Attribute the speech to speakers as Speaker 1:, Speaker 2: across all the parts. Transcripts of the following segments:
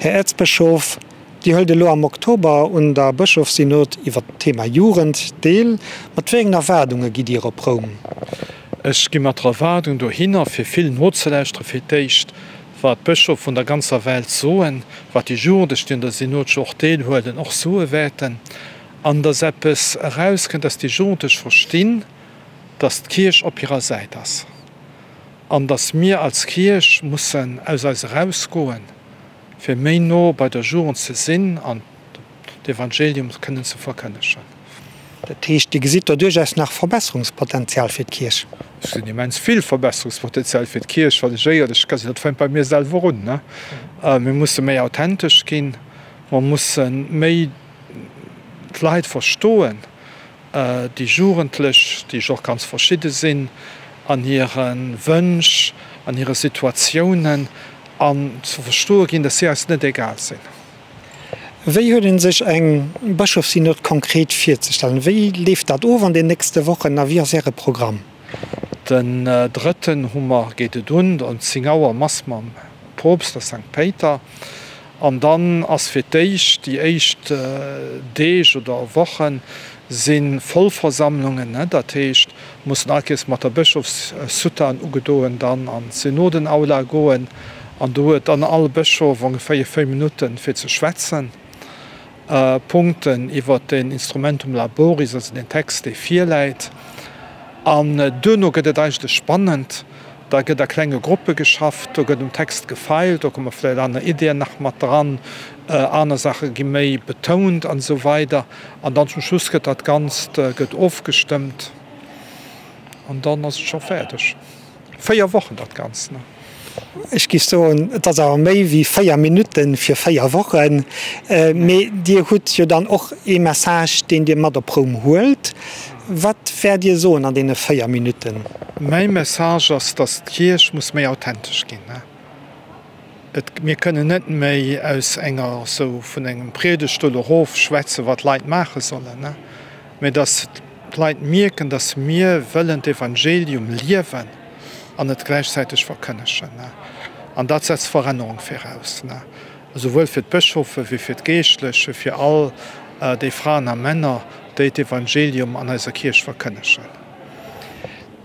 Speaker 1: Här Äerzbëschof, Dir huelt elo am Oktober un der Bëschofssynod iwwer d'Thema Jugend deel. Mat wéi engen Erwaardunge gitt Dir op Roum?
Speaker 2: Ech gi mat der Erwaardung dohinner, fir vill nozelauschteren, fir d'éischt, wat d'Bëschof vun der ganzer Welt soen, wat déi Jugendlech, déi un der Synod jo och deelhuelen, och soe wäerten, an dass eppes erauskënnt, dass déi Jugendlech verstinn, dass d'Kierch op hirer Säit ass an dass mir als Kierch mussen aus eis erausgoen, fir méi no bei der Jugend ze sinn an d'Evangelium kënnen ze verkënnegen.
Speaker 1: Dat heescht, Dir gesitt do duerchaus nach Verbesserungspotenzial fir d'Kierch?
Speaker 2: Ech gesinn immens vill Verbesserungspotenzial fir d'Kierch, wann ech éierlech ka sinn. Dat fänkt bei mir selwer un. Mir musse méi authentesch ginn, mer musse méi d'Leit verstoen. Déi Jugendlech, déi jo och ganz verschidde sinn an hire Wënsch, an hire Situatiounen, an ze verstoe ginn, dass si eis net egal sinn.
Speaker 1: Wéi huet ee sech eng Bëschofssynod konkret virzestellen? Wéi leeft dat of an den nächste Wochen a wéi ass Äre Programm?
Speaker 2: Den drëtten hu mer, geet et un, um 10 Auer Mass mam Poopst a Sankt Péiter. An dann ass fir d'éischt, déi éischt Deeg oder Woche si Vollversammlungen, dat heescht, mussen all Kéiers mat der Bëschofssoutane ugedoen dann an d'Synodenaula goen an do huet dann all Bëschof ongeféier 4 Minutten fir ze schwätzen, Punkten iwwert den Instrumentum laboris, also den Text dee virläit. An duerno gëtt et eigentlech spannend. Da gëtt a klenge Gruppe geschafft, do gëtt um Text gefeilt, do komme vläicht aner Ideeën nach mat dran, aner Saache gi méi betount an esou weider. An dann zum Schluss gëtt dat Ganzt gëtt ofgestëmmt an dann ass et scho fäerdeg. 4 Wochen dat Ganzt, ne?
Speaker 1: Ech géif soen, et ass awer méi wéi 4 Minutte fir 4 Wochen. Mee Dir hutt jo dann och ee Message, deen Dir mat op Roum huelt. Wat wäert Dir soen an deene 4 Minutten?
Speaker 2: Mäi Message ass, datt d'Kierch muss méi authentesch ginn. Et, mir kënnen net méi aus enger, sou vun engem Priedegtstull erof schwätzen, wat d'Leit maache sollen, mä datt d'Leit mierken, datt mir wëllen d'Evangelium liewen an et gläichzäiteg verkënnegen. An dat setzt Verännerung viraus, esouwuel fir d'Bëschofe wéi fir d'Geeschtlech, wéi fir all déi Fraen a Männer, déi d'Evangelium an eiser Kierch verkënnegen.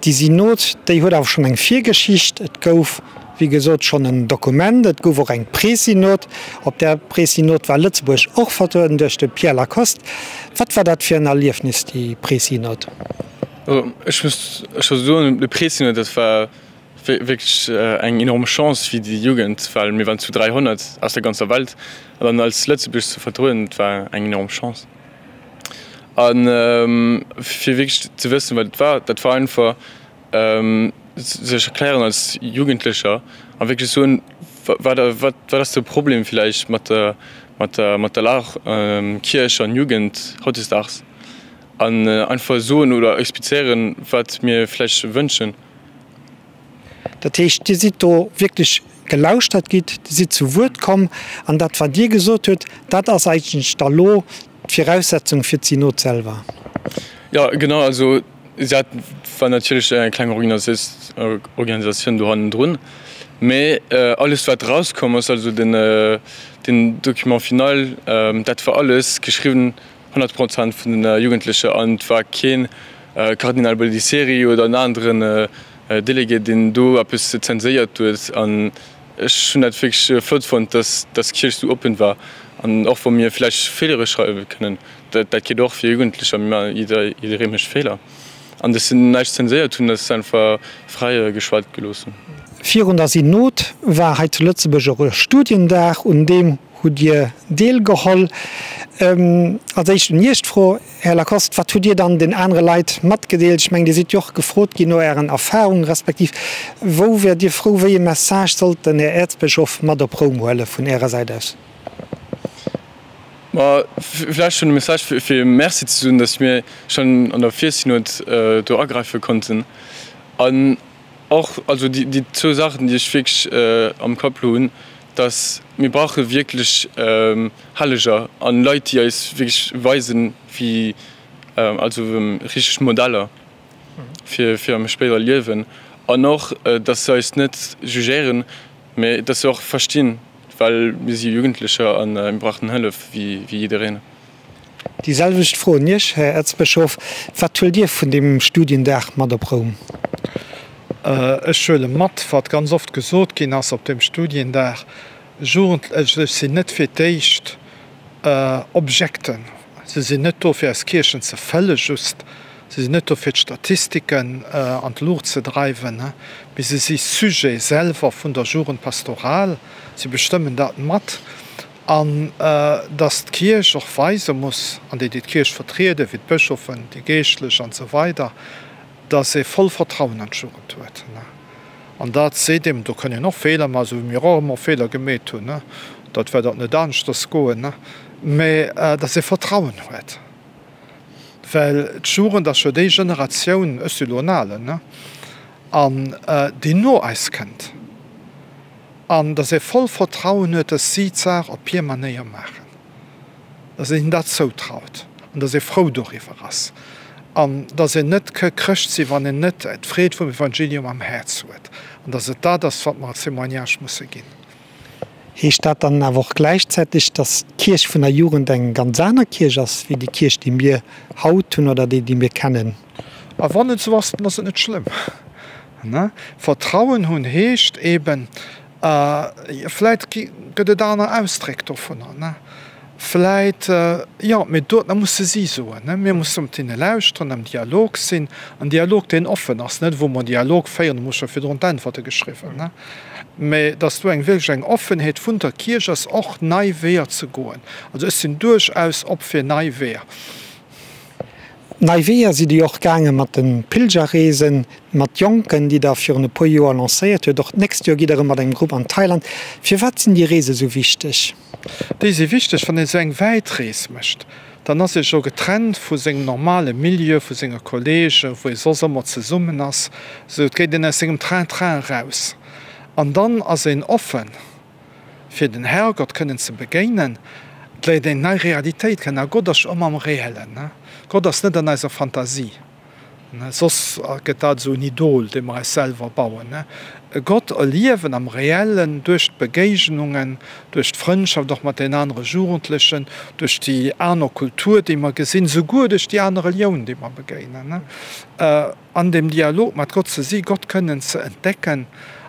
Speaker 1: Déi Synod, déi huet awer schonn eng Virgeschicht. Et gouf, wéi gesot, schonn en Dokument. Et gouf och eng Presynod. Op där Presynod war Lëtzebuerg och vertrueden duerch de Pierre Lacoste. Wat war dat fir en Erliefnis, déi Presynod?
Speaker 3: Ech muss scho soen, déi Presynod, dat war wierklech eng enorm Chance fir déi Jugend, well mir waren zu 300 aus der ganzer Welt an dann als Lëtzebuerg ze vertrueden, dat war eng enorm Chance. A fir wierklech ze wëssen, wat et war, dat war einfach sech erklären als Jugendlecher a wierklech soen, wat wat ass de Problem villäicht mat der mat der mat der Lag Kierch an Jugend hautdesdaags an einfach soen oder explizéieren, wat mir vläicht wënschen.
Speaker 1: Dat heescht, Dir sidd do wierklech gelauschtert gitt, Dir sidd zu Wuert komm an dat, wat Dir gesot hutt, dat ass eigentlech da lo d'Viraussetzung fir d'Synod selwer.
Speaker 3: Jo, genau. Also dat war natierlech eng kleng Organisatioun do hannendrun, mä alles, wat erauskomm ass, also den Document final, dat war alles geschriwwen 100 Prozent vun den Jugendleche an et war keen Kardinal Baldisseri oder en aneren Délégué, deen do eppes zenséiert huet. An ech hunn dat wierklech flott fonnt, dass dass d'Kierch esou oppen war. An och wa mir vläicht Feelere schreiwe kënnen, dat dat geet och fir Jugendlecher, mä jidderee mécht Feeler. An dass se näischt zenséiert hunn, dass se einfach fräi geschwat gelooss hunn.
Speaker 1: Virun der Synod war hei zu Lëtzebuerg och e Studiendag, un deem Hutt Dir deelgeholl? Als éischt un Iech d'Fro, Här Lacoste, Wat hutt Dir dann den anere Leit matgedeelt? Ech mengen, Dir sidd jo och gefrot ginn no Ären Erfahrungen, respektiv wou wäert Dir frou, wéi e Message sollt den Här Äerzbëschof mat op Roum huele vun Ärer Säit aus?
Speaker 3: Ma vläicht schonn e Message fir Merci ze soen, datt mir schonn an der Virsynod do agräife konnten an och, also déi zwou Saachen, déi ech wierklech am Kapp elo hunn, dass mir brauche wierklech Helleger an Leit, déi eis wierklech weisen, wéi, also richteg Modeller fir fir am spéidere Liewen an och, dass se eis net jugéieren, mä dass se och verstinn. Well mir si Jugendlecher a mir brauchen Hëllef wéi jiddereen.
Speaker 1: Déi selwecht Fro un Iech, Här Äerzbëschof, Wat huelt Dir vun deem Studiendag mat op Roum?
Speaker 2: Ech huele mat, wat ganz oft gesot ginn ass op deem Studiendag, Jugendlech sinn net fir d'éischt Objekten. Se sinn net do, fir eis Kierchen ze fëlle just. Se sinn net do, fir d'Statistiken an d'Luucht ze dreiwen, mee se si Sujet selwer vun der Jugendpastoral. Si bestëmmen dat mat. An datt d'Kierch och weise muss, an déi, déi d'Kierch vertrieden, wéi d'Bëschofen, déi Geeschtlech an esou weider, datt ee voll Vertrauen an d'Jugend huet. An dat seet een, do kënn een och Feeler maachen, esou wéi mir och ëmmer Feeler gemeet hunn, dat wäert alt net aneschters goen, mä datt ee Vertrauen huet, well d'Jugend ass jo déi Generatioun, ech si elo en Alen, an déi no eis kënnt. An datt ee voll Vertrauen huet, datt si d'Saach op hir Manéier maachen, datt een hinnen dat zoutraut an datt ee frou doriwwer ass an datt een net ke Chrëscht sinn, wann een net d'Freed vum Evangelium am Häerz huet an datt et dat ass, wat mer als Témoignage musse ginn.
Speaker 1: Heescht dat dann awer och gläichzäiteg, datt d'Kierch vun der Jugend eng ganz aner Kierch ass wéi déi Kierch, déi mir haut hunn oder déi, déi mir kennen?
Speaker 2: A wann et esou ass, dann ass et net schlëmm. Vertrauen hunn heescht eben, vläit gëtt et aner Ausdréck dovunner, vläit, jo, mee do, da musse si soen, mir musse mat hinne lauschteren, am Dialog sinn, en Dialog, deen offen ass, net wou mer en Dialog féieren, do hu scho virdrun d'Äntwerte geschriwwen, mee datt do eng wierklech eng Offenheet vun der Kierch ass, och nei Weeër ze goen. Also ech sinn duerchaus op fir nei Weeër.
Speaker 1: Nei Weeër sidd Dir och gaange mat de Pilgerreesen mat Jonken, déi Der virun e puer Joer lancéiert huet. Och d'nächst Joer gitt Der erëm mat engem Grupp an Thailand. Firwat sinn déi Reese sou wichteg?
Speaker 2: Déi si wichteg, wann een esou eng wäit Rees mécht, dann ass ee scho getrennt vu sengem normale Milieu, vu senge Kolleegen, wou ee soss ëmmer zesummen ass. Esou, et geet een aus sengem Train-train eraus an dann ass een offen. Fir den Herrgott kënnen ze begéinen, et léiert een eng nei Realitéit kennen. A Gott ass jo ëmmer am Reellen. Gott ass net an eiser Fantasie, soss gëtt dat esou en Idol, dee mer eis selwer bauen. Gott erliewen am Reellen, duerch d'Begéignungen, duerch d'Frëndschaft och mat den anere Jugendlechen, duerch déi aner Kultur, déi mer gesinn, souguer duerch déi aner Relioun, déi mer begéinen. An dem Dialog mat Gott ze si, Gott kënnen ze entdecken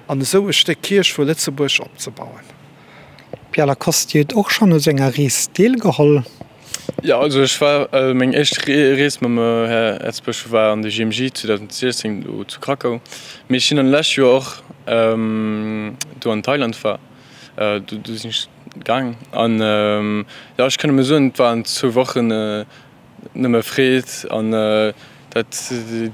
Speaker 2: an esou e Stéck Kierch vu Lëtzebuerg opzebauen.
Speaker 1: Pierre Lacoste, Dir hutt och schonn u senger Rees deelgeholl.
Speaker 3: Jo, also ech war, meng éischt Rees mam Här Erzbëschof war an de JMJ 2016 do zu Krakau. Mee ech sinn dann d'lescht Joer och do an Thailand war, do do sinn ech gaang. An jo, ech kann nëmme soen, et waren zwou Wochen, Nëmme Freed an dat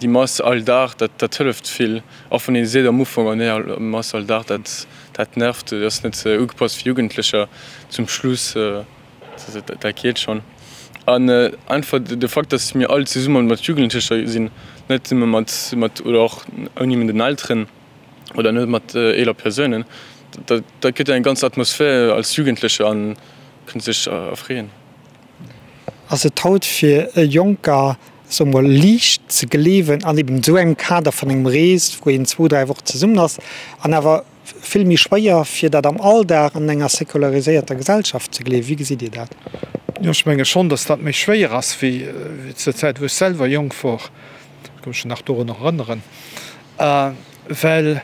Speaker 3: déi Mass all Dag, dat dat hëlleft vill. Och wann ee seet am Ufank, oh nee, Mass all Dag, dat dat nervt, dat ass net ugepasst fir Jugendlecher. Zum Schluss, dat geet schonn. An einfach de Fakt, datt mir all zesumme mat Jugendlecher sinn, net nëmme mat mat oder och ouni den Elteren oder net mat eeler Persounen, dat dat gëtt eng ganz Atmosphär als Jugendlecher an kënnt sech erfreeën.
Speaker 1: Ass et haut fir e Jonker, soe mol, liicht ze gleewen an eben esou engem Kader vun engem Rees, wou een zwou, dräi Wochen zesummen ass, an awer vill méi schwéier fir dat am Alldag an enger seculariséierter Gesellschaft ze gleewen? Wéi gesitt Dir dat?
Speaker 2: Jo, ech menge schonn, datt dat méi schwéier ass wéi zur Zäit, wou ech selwer jonk wor. Ech ka mech nach dorun erënneren, well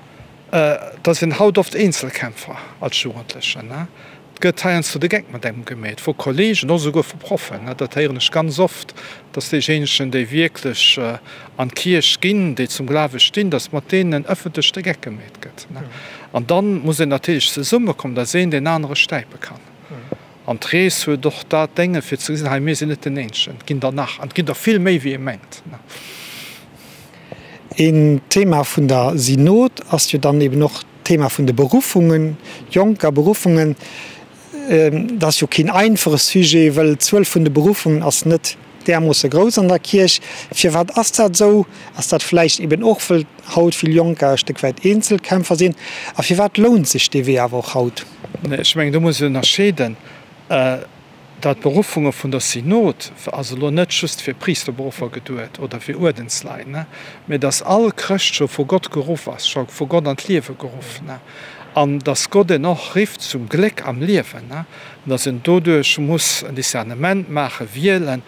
Speaker 2: et ass een haut oft Eenzelkämpfer als Jugendlechen. Et gëtt heiansdo de Geck mat engem gemeet, vu Kollegen, och esouguer vu Proffen. Dat héieren ech ganz oft, dass déijéinegen, déi wierklech an d'Kierch ginn, déi zum Glawe stinn, dass mat deenen ëffentlech de Geck gemeet gëtt. An da muss een natierlech zesummekommen, dass een deen anere stäipe kann. An d'Rees huet och dat Dénge fir ze gesinn, hei mir sinn net den Eenzegen, et ginn der nach, an et ginn der vill méi wéi ee mengt.
Speaker 1: Een Thema vun der Synod ass jo dann eben och d'Thema vun de Beruffungen, Jonker Beruffungen. Dat ass jo keen einfache Sujet, well d'Zuel vun de Beruffungen ass net därmoosse grouss an der Kierch. Firwat ass dat esou? Ass dat vläicht eben och, wëll haut vill Jonker e Stéck wäit Eenzelkämpfer sinn? A firwat lount sech dee Wee awer och haut?
Speaker 2: Ech mengen, do muss een ënnerscheeden. Dat d'Beruffunge vun der Synod ass elo net just fir Priisterberuffer geduet oder fir Uerdensleit, mä dass all Chrëscht scho vu Gott geruff ass, scho vu Gott an d'Liewe geruff. An dass Gott en och rifft zum Gléck am Liewen, an dass en doduerch muss en Discernement maachen, wielen,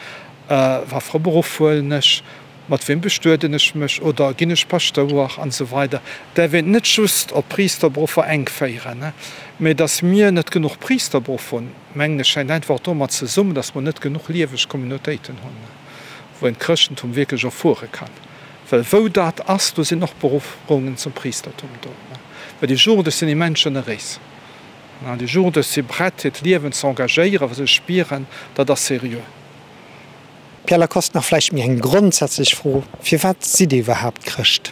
Speaker 2: Wat fir e Beruff huelen ech, mat weem bestueden ech mech oder ginn ech Paschtouer an esou weider. Däerf een net just op Priisterberuffer enk féieren, mä dass mir net genuch Priisterberuff hunn, mengen ech, hänkt einfach och domat zesummen, dass mer net genuch lieweg Communautéiten hunn, wou een d'Chrëschtentum wierklech erfuere kann. Well wou dat ass, do sinn och Beruffungen zum Priistertum do. Well déi Jugendlech sinn immens generéis. Déi Jugendlech si prett, hiert Liewen ze engagéieren, wa se spieren, dat ass seriö.
Speaker 1: Pierre Lacoste, Nach vläicht méi eng grondsätzlech Fro, Firwat sidd Dir iwwerhaapt Chrëscht?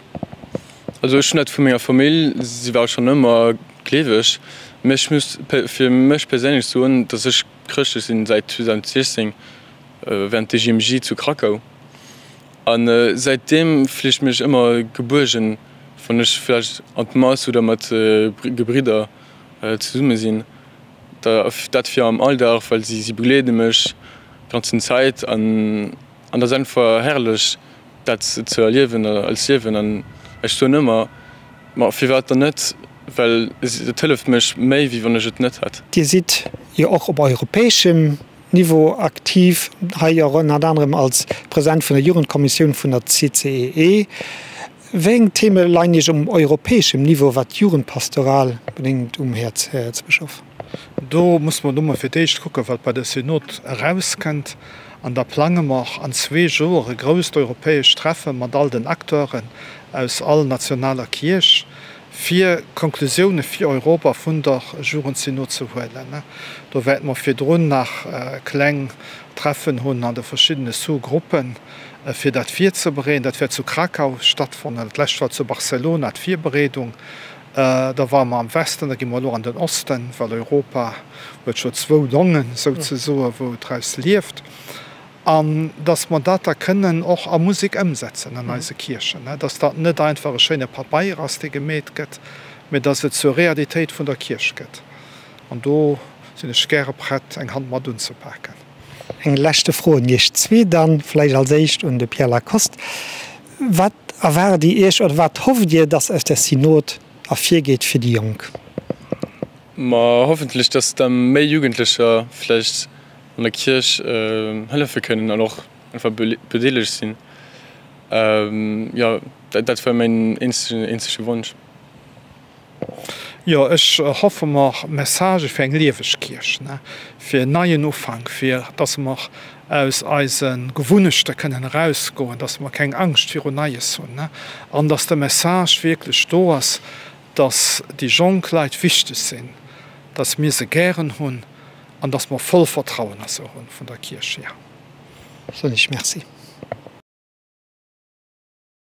Speaker 3: Also ech hunn dat vu menger Famill, si ware schonn ëmmer gleeweg. Mee ech muss fir mech perséinlech soen, datt ech chrëschtlech sinn säit 2016, während der JMJ zu Krakau. A säitdeem fille ech mech ëmmer gebuergen, wann ech vläicht an d'Mass oder mat Gebridder zesumme sinn. Dat fir am Alldag, well si begleede mech d'ganzen Zäit an dat ass einfach herrlech dat ze erliewen als Liewen. An ech soen ëmmer, ma firwat dann net, well et hëlleft mech méi wéi wann ech et net hätt.
Speaker 1: Dir sidd jo och op europäeschem Niveau aktiv, hei och ënnert anerem als President vun der Jugendkommissioun vun der CCEE. Wéi eng Theme leien Iech um europäeschem Niveau, wat d'Jugendpastoral bedéngt, um Häerz, Här Äerzbëschof?
Speaker 2: Do muss mer elo mol fir d'éischt kucken, wat bei der Synod erauskënnt. An da plange mer an zwee Joer e grousst europäescht Treffe mat all den Acteuren aus all nationaler Kierch, fir Konklusioune fir Europa vun der Jugendsynod ze huelen. Do wäerte mer virdrun nach kleng Treffen hunn an de verschiddene Sous-Gruppen, fir dat virzebereeden. Dat wäert zu Krakau stattfannen. Dat lescht war zu Barcelona d'Virbereedung. Da ware mer am Westen, da gi mer elo an den Osten, well Europa huet scho zwou Longen souzesoen, wou et draus lieft. An dass mer dat da kënnen och a Musek ëmsetzen an eise Kierchen, dass dat net einfach e schéine Pabeier ass, dee gemeet gëtt, mä dass et zur Realitéit vun der Kierch gëtt. An do sinn ech gäre prett, eng Hand mat unzepaken.
Speaker 1: Eng leschte Fro un Iech zwee dann, vläicht als éischt un de Pierre Lacoste. Wat erwaart Dir Iech oder wat hofft Dir, dass aus der Synod ervirgeet fir déi Jonk?
Speaker 3: Ma hoffentlech, dass da méi Jugendlecher vläicht an der Kierch hëllefe kënnen an och einfach bedeelegt sinn. Jo, dat wär mäin eenzege Wonsch.
Speaker 2: Jo, ech hoffe mer Messagë fir eng lieweg Kierch, fir en neien Ufank, fir dass mer aus eise Gewunnechte kënnen erausgoen, dass mer keng Angscht virun Neies hunn an dass de Message wierklech do ass, dass déi jonk Leit wichteg sinn, dass mir se gären hunn an dass mer voll Vertrauen a se hunn vun der Kierch hier.
Speaker 1: Soen ech Merci.